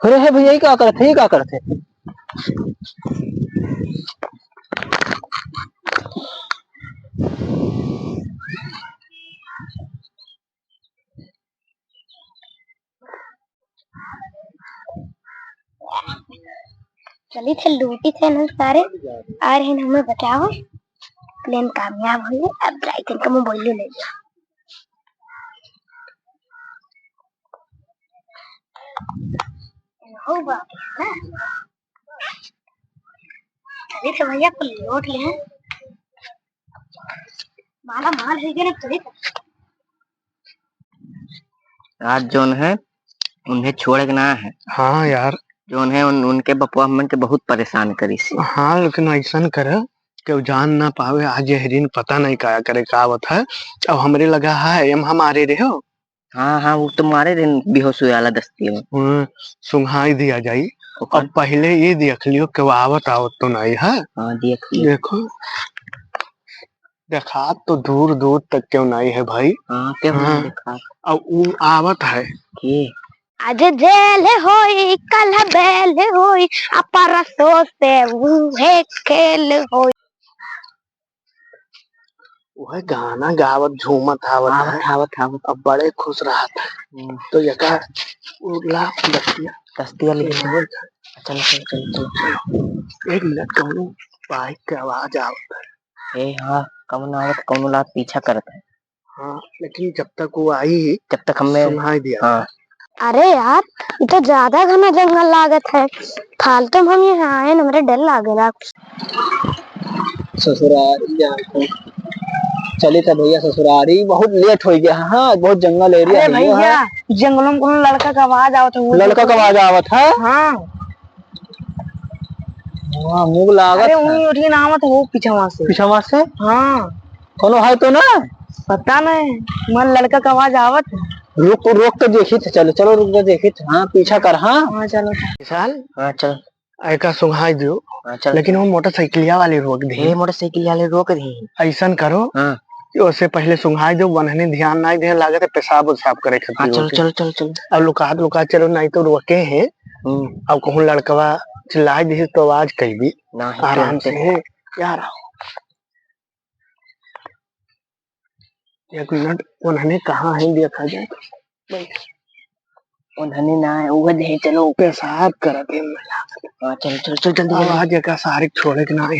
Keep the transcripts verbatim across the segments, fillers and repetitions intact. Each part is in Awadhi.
अरे हे भैया, ई का करत है, ई का करत है? चली थे, लूटी थे ना सारे, आ रहे हैं हमें बचाओ। प्लान कामयाब होई, अब जाई थे इनका मोबाइल ले लिया। हो बाप रे। चली थे भैया, कुल लूट ले हैं। माला माल है ना, चली थे। आज जौन है, उन्हें छोड़े के ना है। हाँ यार। जौन है, उन-, उनके बपुआ हमन के बहुत परेशान करी से। हाँ, लेकिन ऐसन कर, केहू जान ना पावे, आज यह दिन पता नहीं का करे का आवत है। अब हमरे लगा है, एम हमारे रहो। हाँ, हाँ, वो तो मारे दिन बेहोश हुए वाला दस्ती में। हाँ, सुंघाई दिया जाई। ओकर अब पहले ये देख लियो, केहू आवत, आवत तो नहीं है। हाँ, देख लियो। देखो। देखात तो दूर दूर तक केहू नाई है भाई। हाँ, केहू नाई हाँ। देखात। अब ऊ आवत है। के? आज जेल होई, कल बेल होई, आ परसों से उहे खेल होई। उहे गाना गावत झूमत आवत आवत, है। आवत, आवत। अब बड़े खुश रहत है। हम्म। तो यका उला दस्तिया। दस्तिया ले ये ले। होई। चलो, चलो, चलो, चलो। एक मिनट, कौनो बाइक के आवाज आवत है। ए, हाँ, कौनो आवत, कौनो लागत पीछा करत है। हाँ, लेकिन जब तक वो आई, जब तक हमें सुनाई दिया। हाँ। अरे यार, ये तो ज्यादा घना जंगल लागत है। फालतू में हम यहाँ आए न, हमरे डर लागेला। ससुरारी जान को। चली त भैया ससुरारी, बहुत लेट हो गया। हाँ, बहुत जंगल एरिया अरे है, भैया, है। जंगलों में कौनो लड़का का आवाज आवत है, वो लड़का देखो। का आवाज आवत है? हाँ। हाँ, मुँह लागत अरे, है। उन्हीं उठिए ना आवत हो पीछवा से। पीछवा से? हाँ। कौनो है तो ना? पता नहीं, मन लड़का का आवाज आवत है। रुक, रुक के देखी थे, चलो, चलो, रुक के देखी थे। हाँ, पीछा कर, हाँ। हाँ, चलो। विशाल, हाँ, चल। एका सुंघाई दियो, हाँ, चल, लेकिन चल। वो मोटरसाइकिलिया वाले रोक दे। ए, मोटरसाइकिल वाले रोक दे। ऐसन करो, हाँ। कि उससे पहले सुंघाई दियो, वनहने ध्यान नहीं दे, लागत है पेशाब उसाब करे खातिर हाँ, चलो, रोके। चलो, चलो, चलो। अब लुकात, लुकात चलो, नहीं तो रोके हैं। हम्म। अब कहूँ लड़कवा चिल्लाई दिही तो आवाज कइबी। नाही, आराम तुरंते। से, यार, आओ। एक मिनट, उन्हने कहाँ है, देखा जाए। उन्हने ना है, उहे दे, चलो। पेशाब करत है, मैं लागत। हाँ, चल, चल, चल, जल्दी, अब जल्दी। आज एका सारे छोड़े के ना है।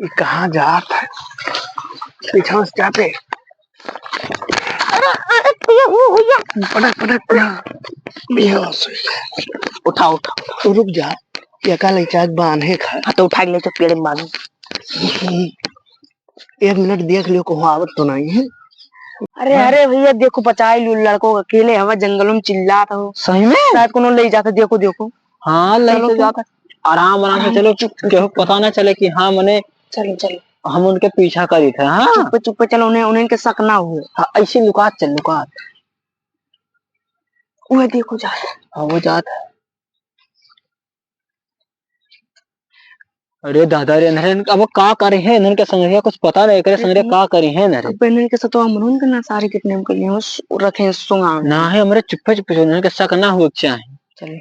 ई कहाँ जात है? पीछा से जाते। अरे, अरे, भैया, वो भैया। पटक, पटक, पटक। बेहोश हो गया। उठा, उठा। तो रुक जा। एका लइका के बान्हे खा। हाँ, तो उठा के ले चल, पेड़ में बांध। एक मिनट देख लियो, कहूँ आवत तो नहीं है। अरे, हाँ। अरे भैया, देखो, बचाई लियो लड़को, अकेले हवा जंगलों में चिल्लात हो। सही में? शायद कोनो ले जाता, देखो, देखो। हाँ, ले चलो तो तो। जाता। आराम, आराम से हाँ, चलो, चुप, केहू चुप। पता ना चले कि हाँ, मने चलो, चलो। हम उनके पीछा करी थे, हाँ? चुप, चुप, चलो, उन्हें, उन्हें के शक ना हो। हाँ, ऐसे लुकात चल, लुकात। वो देखो जात। हाँ, वो जात है। अरे दादा रे, इन्हन अब का करे हैं, इन्हन के संगे कुछ पता नहीं, एकरे संगे अरे, का करे हैं इन्हन। अब इन्हन के साथ तो हमरन के ना सारे कितने में कइले हैं, सु-, रखे हैं सुंगा। ना है, हमरे चुप्पे चुप्पे से, इन्हन के शक ना हो के चाहे। चले।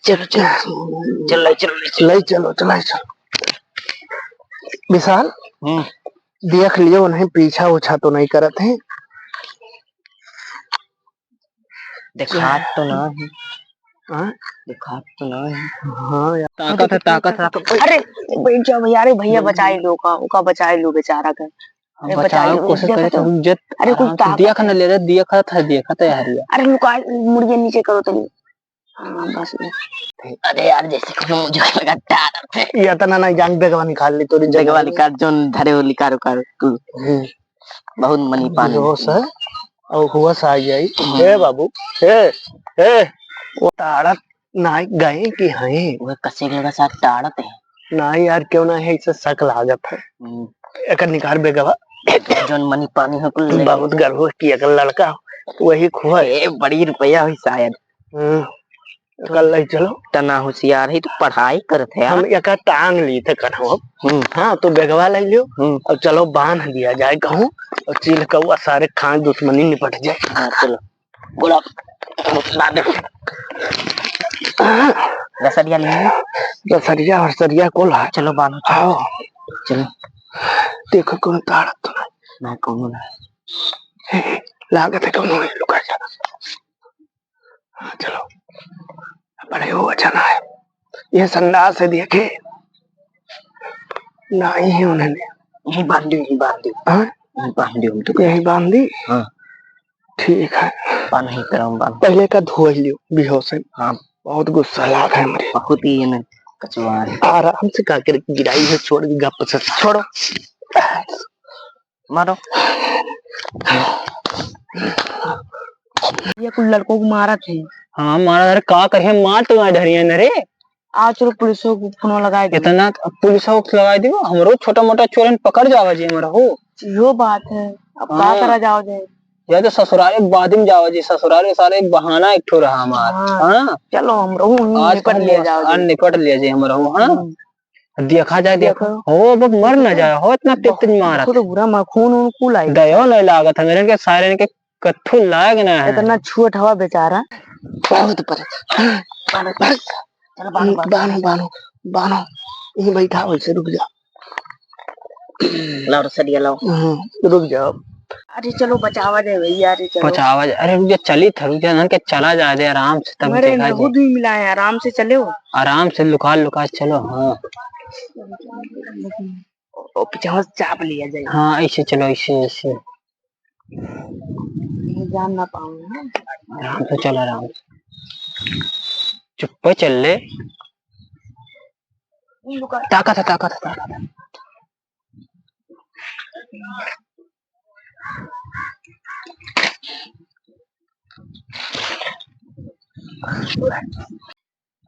चलो, चलो। चलो, चलो, चलो। ले चलो, चलो, चलो। विशाल, हम्म। देख लियो, उन्हें पीछा उछा तो नहीं करत है। देखात तो ना है। हाँ? देखात तो ना है। हाँ यार। ताकत है, ताकत है। अरे, बैठ जाओ भैया, अरे भैया, बैठ बचाई जाओ। लो का, ओका बचाई लो बेचारा का। हम अरे, बचाओ, बचाई लो, कोशिश देखो करे तो। तो रुक जा, अरे, कुछ आराम से ताकत देख है। न ले रे, देखत है, देखत है यार ये। अरे, लुका, मुड़िया नीचे करो तनी। हाँ, बस, बस। अरे यार, जैसे कोनो मुझे लगा तार थे। ये इतना नहीं जान, बेगवा निकाल ली तोरी बेगवा जंगल में। निकाल, जोन धरे हो निकाल, निकाल, तू। हम्म। बहुत मनी पानी। बेहोश है, और होश आ जाई। हम्म। ए बाबू, ए, ए, वो ताड़त नाई गए कि हैं? वो कसे के लगा साथ ताड़त है। नाई यार, क्यों ना है, इसे शक लागत है। हम्म। एकर निकाल बेगवा। जोन मनी पानी हो कुल ले। बहुत गर्व हो कि एकर लड़का हो, वही खुआ। ए, बड़ी रुपया हुई शायद। हम्म। कल ले चलो। तना होशियार है तो पढ़ाई करत है हम यार। एका टांग ली थे कन्हवा। हम्म। हाँ, तो बेगवा ले लियो। हम्म। और चलो बांध दिया जाए कहूँ। और चील कौआ सारे खाए दुश्मनी निपट जाए। हाँ, चलो। बोला। रसरिया ले लो। रसरिया, रसरिया को ला। चलो बांधो, चलो। आओ। चलो। देखो कौन ताड़त तो नहीं। ना, कौनो ना। हे, लागत है कौनो है, लुका जा। हाँ, चलो। बड़े हो, अच्छा ना है। ये संडास है, देखे। ना ही है उन्होंने। यहीं बांध दो, यहीं बांध दो। हाँ? यहीं बांध दो हम तो। यहीं बांध दी? हाँ। ठीक है। बांध ही करम बांध। पहले का धो लियो, बेहोश है। हाँ। बहुत गुस्सा लाग है हमरे। बहुत ही है ना, कचुआ है। आराम से का करके गिराई है, छोड़ के गप से। छोड़ो। मारो। ये कुल लड़कों को मारत है। हाँ, मारा। अरे का करिए, मार तो वहाँ डरिए न रे। आ चलो, पुलिसों को फोन लगाए दे। इतना पुलिसों को लगाए दियो, हमरो छोटा मोटा चोरन पकड़ जावा जी, हमर हो। यो बात है, अब का हाँ। करा जाओ जाए? या तो ससुराल एक बाद में जावा जी, ससुराल के सारे एक बहाना एक ठो रहा हमार। हाँ। हाँ। चलो, हम रहू, आज निपट हम लिया बस, जाओ आज जी। निपट लिया जी, हम रहू, हाँ। हम्म। देखा जाए, देखो। देखो। हो, अब मर ना जाए, हो, इतना तेज तेज मारत। देखो तो बुरा मा-, खून उन कुल आई। दयो नहीं लागत है, मेरे के सारे के कत्थू लाग ना है। इतना छोट हवा बेचारा। बहुत पर। चलो, बांधो, बांधो। बांधो, बांधो, बांधो। यहीं बैठा, वैसे रुक जा। लाओ, रसरिया लाओ। हम्म, रुक जाओ। अरे, चलो, बचावा दे भैया, अरे, चलो। बचावा दे, अरे, रुक जा, चली था, रुक जा, ना के चला जा दे आराम से, तब मरे देखा नहु जाए। दुई मिला है, आराम से चलो। आराम से लुका लुका चलो, हाँ। ओ, पीछे से चाप लिया जाए। हाँ, ऐसे चलो, ऐसे, ऐसे। ये जान ना पाऊँ ना। आराम से चल, आराम से। चुप्पे चल ले। ताकत है, ताकत है, ताकत है।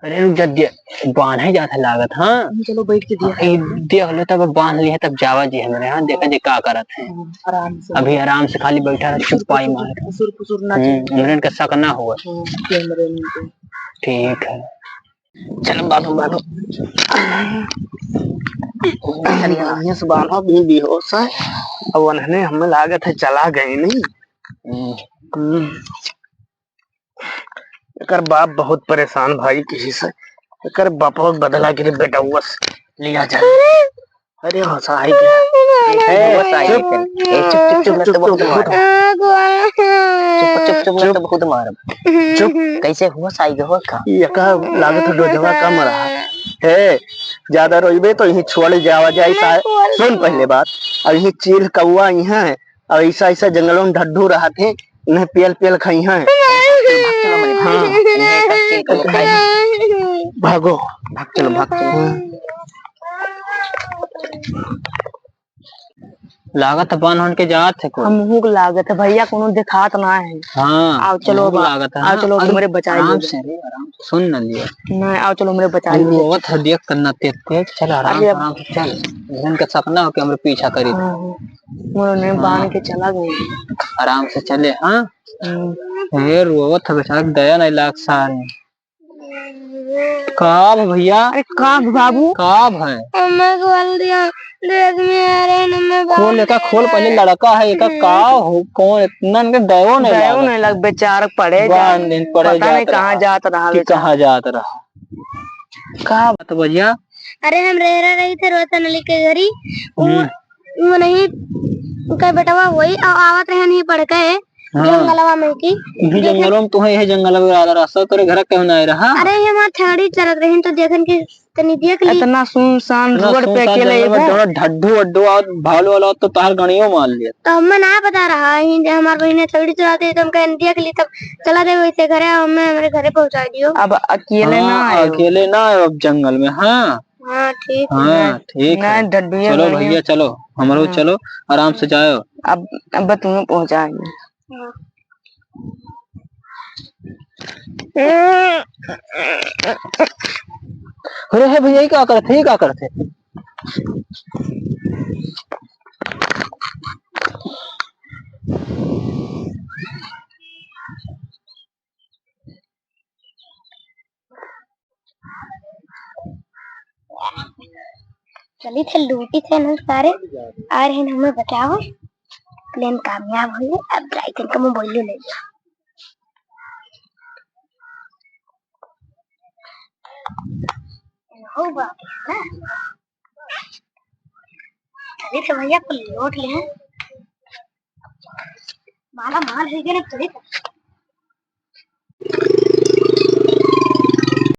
अरे रुक जा, दे-, बान्हे जात है लागत, हाँ? चलो बैठ के दिया। हाँ, ई देख लो, तब बांध लिया, तब जावा जी हमरे, हाँ, देखा जी का करत है। हाँ, आराम से। अभी आराम से खाली बैठा रह, चुप्पाई मार। फुसुर, फुसुर ना हम्म, चले। हमरे इनका शक ना हुआ। हाँ, कैमरे में तो। ठीक है। चलो बान्हो, बान्हो। बढ़िया से बान्हो, अभी बेहोश है। अब उन्होंने हमें लागत है चला गए नहीं। हम्म। हम्म। एकर बाप बहुत परेशान भाई किसी से। एकर बापवा के बदला के लिए बेटौआ से लिया जाए। अरे होश आई गया। ए, होश आई गया। ए, चुप, चुप, चुप, ना तो बहुत मारब। चुप, चुप, चुप, ना तो बहुत मारब। चुप। कैसे होश आई गया, हो का? ये का लागत है डोजवा का मरा। हे, ज्यादा रोइबे तो यहीं छोड़ जावा जाए, सा-, सुन पहले बात। अब यहीं चील कौआ यहीं है। अब ऐसा, ऐसा जंगलों में ढड्ढू रहत है, उन्हें पेल पेल खाई हैं। भाग चलो, मने, भाग चलो। हाँ। इन्हें सब चीज को खाई। भागो। भाग चलो, भाग चलो। हाँ। लागत है बान्ह होन के जात है कोई। हमहू के लागत है भैया, कोनो देखात ना है। हाँ, आओ चलो हमहू के अब, लागत है आओ ना। चलो अब अरे, हमरे बचाई आराम ले से, जाओ। अरे, आराम से, सुन ना लिया। नहीं, आओ चलो हमरे बचाई ले जाओ। रोवत है, देख कर ना तेज तेज, चल आराम अरे से, अब आराम से चल। इनका सपना हो कि हमरे पीछा करी। हाँ, हाँ। मोर ने हाँ। बांध के चला गई। आराम से चले, हाँ? हम्म। हे रोवत है बेचारा, दया नहीं लाग सारे। का भ भैया? अरे का भ बाबू? का भ है? हमें खोल दिया, दो आदमी आ रहे हैं, हमें खोल, बांध एका खोल, पहले लड़का है, एका का हम्म। हो, कौन इतना इनके दयो नहीं दयो लागत। नहीं लग, बेचारा पड़े जा, बांध दिन पड़े पता नहीं जात कहाँ रहा। जात रहा कि बेचारा। कहाँ जात रहा। का बात भैया? अरे हम रह रही थे रोशन अली के घरी, वो हम्म। वो नहीं, उनका बेटवा वही आ-, आवत रहे नहीं पढ़ के, हाँ। जंगलवा में की। इही देखे जंगलवा में तुहे, इही जंगलवा में रहा, रास्ता तोरे घर के ना रहा। अरे, ये हमार छाड़ी चलत रही तो देखन की तनी देख ली। इतना सुनसान इतना रोड पे सुनसान अकेले जंगल में एगो। जहाँ ढड्ढू वड्ढू आवत, भालू वाला आवत तो तहार गणियो मार लिया। तो हमें ना पता रहा, ही जे हमार बहिने छाड़ी चलाते तो हम कहन देख ली, तब चला दे वैसे घरे, हमें हमरे घरे पहुँचा दियो। अब अकेले हाँ, ना आयो। अकेले ना आयो अब जंगल में, हाँ। हाँ, ठीक है। हाँ, ठीक है। ना, डड्डुए चलो बढ़िया। भैया, चलो, हमरो हाँ। चलो, आराम से जाओ। अब, अब तुम्हें पहुँचाएंगे। हाँ। अरे हे भैया, ये का करत है, ये का करत है? चली थे लूटी थे ना सारे, आ रहे हैं हमें बचाओ। प्लान कामयाब होइए। अब जाई थे इनका मोबाइल ले लिया। हो बाप रे। चली थे भैया को लूट ले हैं। माला माल है कि ना, चली थे।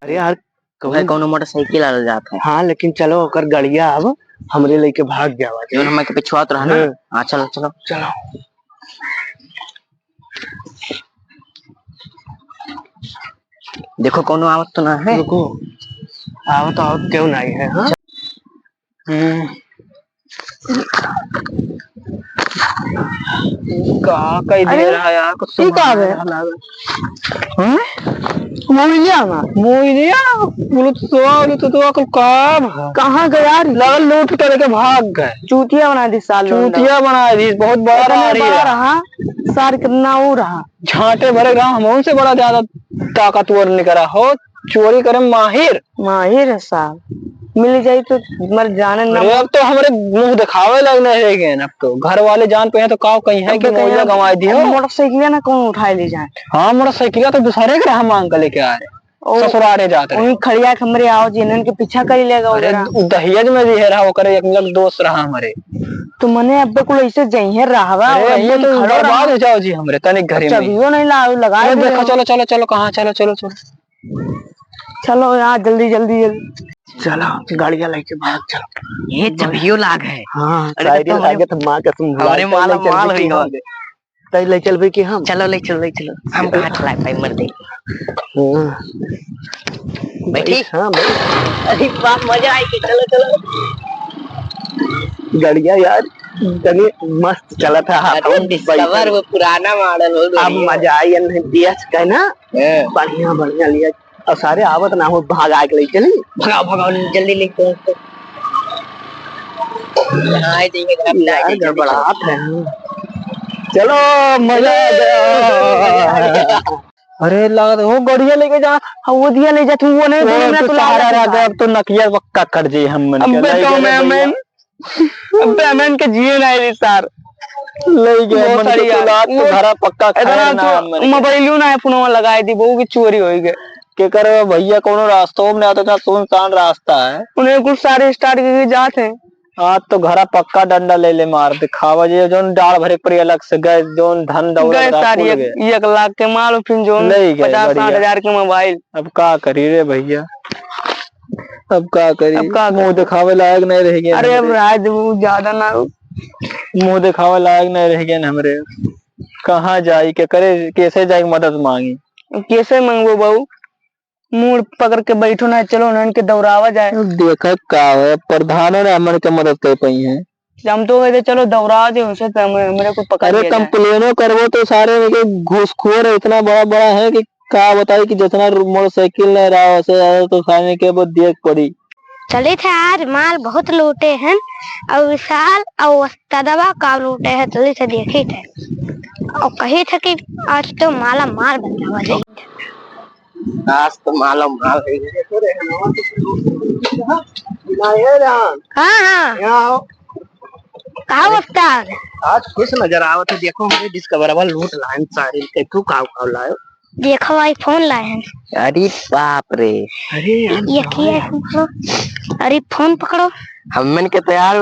अरे यार, भाई, कौन कौनो मोटरसाइकिल आल जात है। हाँ, लेकिन चलो, ओकर गड़िया अब हमरे लेके भाग जावा। जौन हमके पिछुआत रहा ना। हाँ। हाँ, चलो, चलो। चलो। देखो, कौनो आवत तो ना है। रुको, आवत, आवत क्यों नहीं है, हाँ? हम्म। का कह दे अरे, रहा यार, कुछ ई का बे? हैं? मोबाइलिया ना। मोबाइलिया? बोलो तो, बोलो तो, तो, कुल का भा? कहाँ गया यार? लगल लूट के लेके भाग गए। चूतिया बना दी साल लोग। चूतिया बना दी, बहुत बड़ा इतना मारी बड़ा है। रहा, सार कितना वो रहा। झांटे भरे रहा, हम उनसे बड़ा ज्यादा ताकतवर निकरा हो। चोरी करे माहिर। माहिर है साहब, मिल जाई तो मर जाने ना। अरे, अब तो हमरे मुंह दिखावे लायक नहीं रह गए हैं। अब तो घर वाले जान पे हैं तो का कहीं है अब कि कहीं मोबाइल अब गंवाई दियो। मोटरसाइकिल ना कौन उठाए ले जाए? हाँ, मोटरसाइकिल तो दूसरे के रहा मांग के लेके आए। ओ, ससुरारे जात रहे। वहीं खड़िया के हमरे आओ जी, इन्हन के पीछा करी लेगा अरे, वगैरह। उ दहेज में दिहे रहा, ओकरे एक मिनट दोस्त रहा हमरे। तो मने अब कुल ऐसे जइहे रहवा अरे, और अब ये ऐसे तो खड़ो बर्बाद रहा। हो जाओ जी हमरे तनिक घरे में। चबियो नहीं लाओ, लगा अरे, दे देखो, रहो। चलो, चलो, चलो, कहाँ, चलो, चलो, चलो। चलो यार, जल्दी, जल्दी, जल्दी। चलो, गाड़िया लेके भाग, चलो। ये चबियो लाग है। हाँ, अरे, शायरी तो हमारे लागे तो माँ कसम, हमरे माला माल हुई हो। तै ले चलबे कि हम? चलो, ले चलो, ले चलो। हम कहाँ चलाए पाई, मर दे। हाँ। बैठी? हाँ, बैठ। अरे बाप, मजा आई के, चलो, चलो। गाड़िया यार, तनी मस्त चलत है, हाथ अरे, में Discover बैठल। वो पुराना model हो अब गई है। मजा आई, नहीं दिया कहना। हाँ। बढ़िया, बढ़िया लिया। और सारे आवत ना हो, भागा के ले चली। भगाओ, भगाओ, जल्दी ले चलो। हाँ, ठीक है, जरा यार, flight है, जल्दी गड़बड़ात चलो। है। चलो, मजा आ गया। अरे, लागत हो, गड़िया लेके जा। हाँ, वो दिया ले जा, तू वो नहीं, वो दिया तो तो सहारा लागत रह गया, है। अब तो नकिया पक्का कर जाई हम मन के, अबे ले तो गए मैं, भैया। मैं अब पेमेंट के जिए ना रे सार। ले गए बहुत मन के सारी यार। कुलात तो वो घरा पक्का खाए इतना ना तो मन के। मोबाइलो ना है, फोनवा लगाए दी, बहू की चोरी होई गए। केकर भैया कोनो रास्तों में ना, तो इतना सुनसान रास्ता है। उन्हें कुछ सारे start करके जात हैं। आज तो घरा पक्का डंडा ले ले मार दिखावा जे, जौन डाल भरे पड़ी अलग से गए, जौन धन दौलत गए रहा, सारी कुल एक, गए। एक लाख के माल, फिर जौन ले गए, पचास साठ हजार के मोबाइल। अब का करी रे भैया? अब का करी? अब का करी? मुंह दिखावे लायक नहीं रह गए अरे, अब हमरे। राज वो ज्यादा ना हो। मुंह दिखावे लायक नहीं रह गए हमरे। कहाँ जाई, के करे, कैसे जाई मदद मांगी? कैसे मांगबो बहू? मुड़ पकड़ के बैठो ना, चलो ना इनके दौड़ावा जाए। अब देखा का हो, प्रधानों ने हमन के मदद कर पाई है। हम तो कहते चलो दौड़ा दे उनसे, तो हमरे, हमरे को पकड़ अरे, लिया जाए। कंप्लेनो करबो तो सारे में के घूसखोर इतना बड़ा बड़ा है कि का बताई कि जितना रू-, मोटरसाइकिल नहीं रहा, उससे ज्यादा तो खाने के वो दिए के पड़ी। चलित है, आज माल बहुत लूटे हैं, और विशाल और उस्तादवा का लूटे हैं, चलित है, देखित है, और कहित है कि आज तो माला माल बन जावा जाई। आज तो माला माल है। हाँ, हाँ। यहाँ आओ। का उस्ताद? आज खुश नजर आवत है, देखो हमरे डिस्कवरवा लूट लाइन सारी के, तू का का लायो? देखो iPhone लाए हैं। अरे बाप रे। अरे यार, ये क्या है? अरे फोन पकड़ो। हमन के तो यार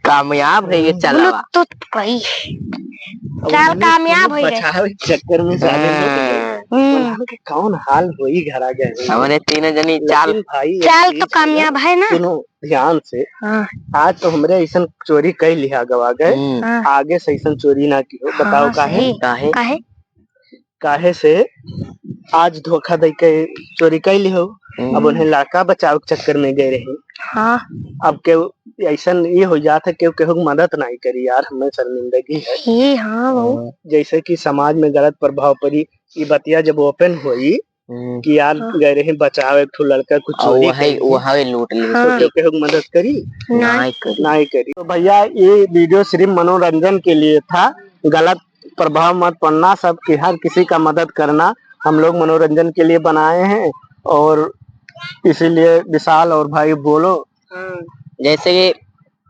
कामयाब है ये चलावा। Bluetooth पकड़ी। अब चाल हमने कामयाब हो गए। बचावे के चक्कर में साले लोग हाँ। हम्म। बोला कि कौन हाल होई घर आ गए। हमरे तीनों जनी चाल लेकिन भाई, एक चाल तो चीज है ना, कामयाब है ना? सुनो ध्यान से। हाँ। आज तो हमरे ऐसन चोरी कई लिहा गवा गए, हम्म। हाँ। आगे से ऐसन चोरी ना की हो। बताओ हाँ, काहे? सही। काहे? काहे? काहे से आज धोखा दे के चोरी कई लिहो। हम्म। अब उन्हें लड़का बचाव के चक्कर में गए रहे। हाँ। अब केहू ऐसन ये हो जात है, केहू केहू के मदद नहीं करी यार, हमें शर्मिंदगी है। ये हाँ, बहू। हाँ। जैसे कि समाज में गलत प्रभाव पड़ी, ई बतिया जब open होई हम्म। कि यार हाँ। गए रहे बचाव एक ठो लड़का कुछ और चोरी वही, करी। वही लूट ली। हाँ। तो केहू केहू के मदद करी? नहीं। नहीं करी। नहीं करी। तो भैया, ये video सिर्फ मनोरंजन के लिए था, गलत प्रभाव मत पड़ना, सबकी, हर किसी का मदद करना। हम लोग मनोरंजन के लिए बनाए हैं और इसीलिए विशाल और भाई बोलो। हाँ। जैसे कि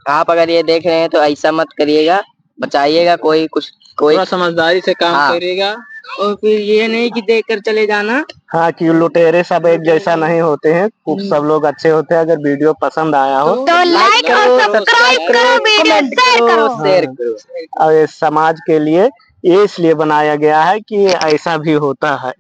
आप अगर ये देख रहे हैं तो ऐसा मत करिएगा, बचाइएगा। कोई कुछ, कोई थोड़ा समझदारी से काम हाँ। करिएगा। और फिर ये नहीं कि देख कर चले जाना। हाँ, कि लुटेरे सब एक जैसा नहीं होते हैं, खूब हम्म। सब लोग अच्छे होते हैं। अगर video पसंद आया हो तो like और subscribe करो, video share करो। हाँ। और इस समाज के लिए ये इसलिए बनाया गया है कि ऐसा भी होता है।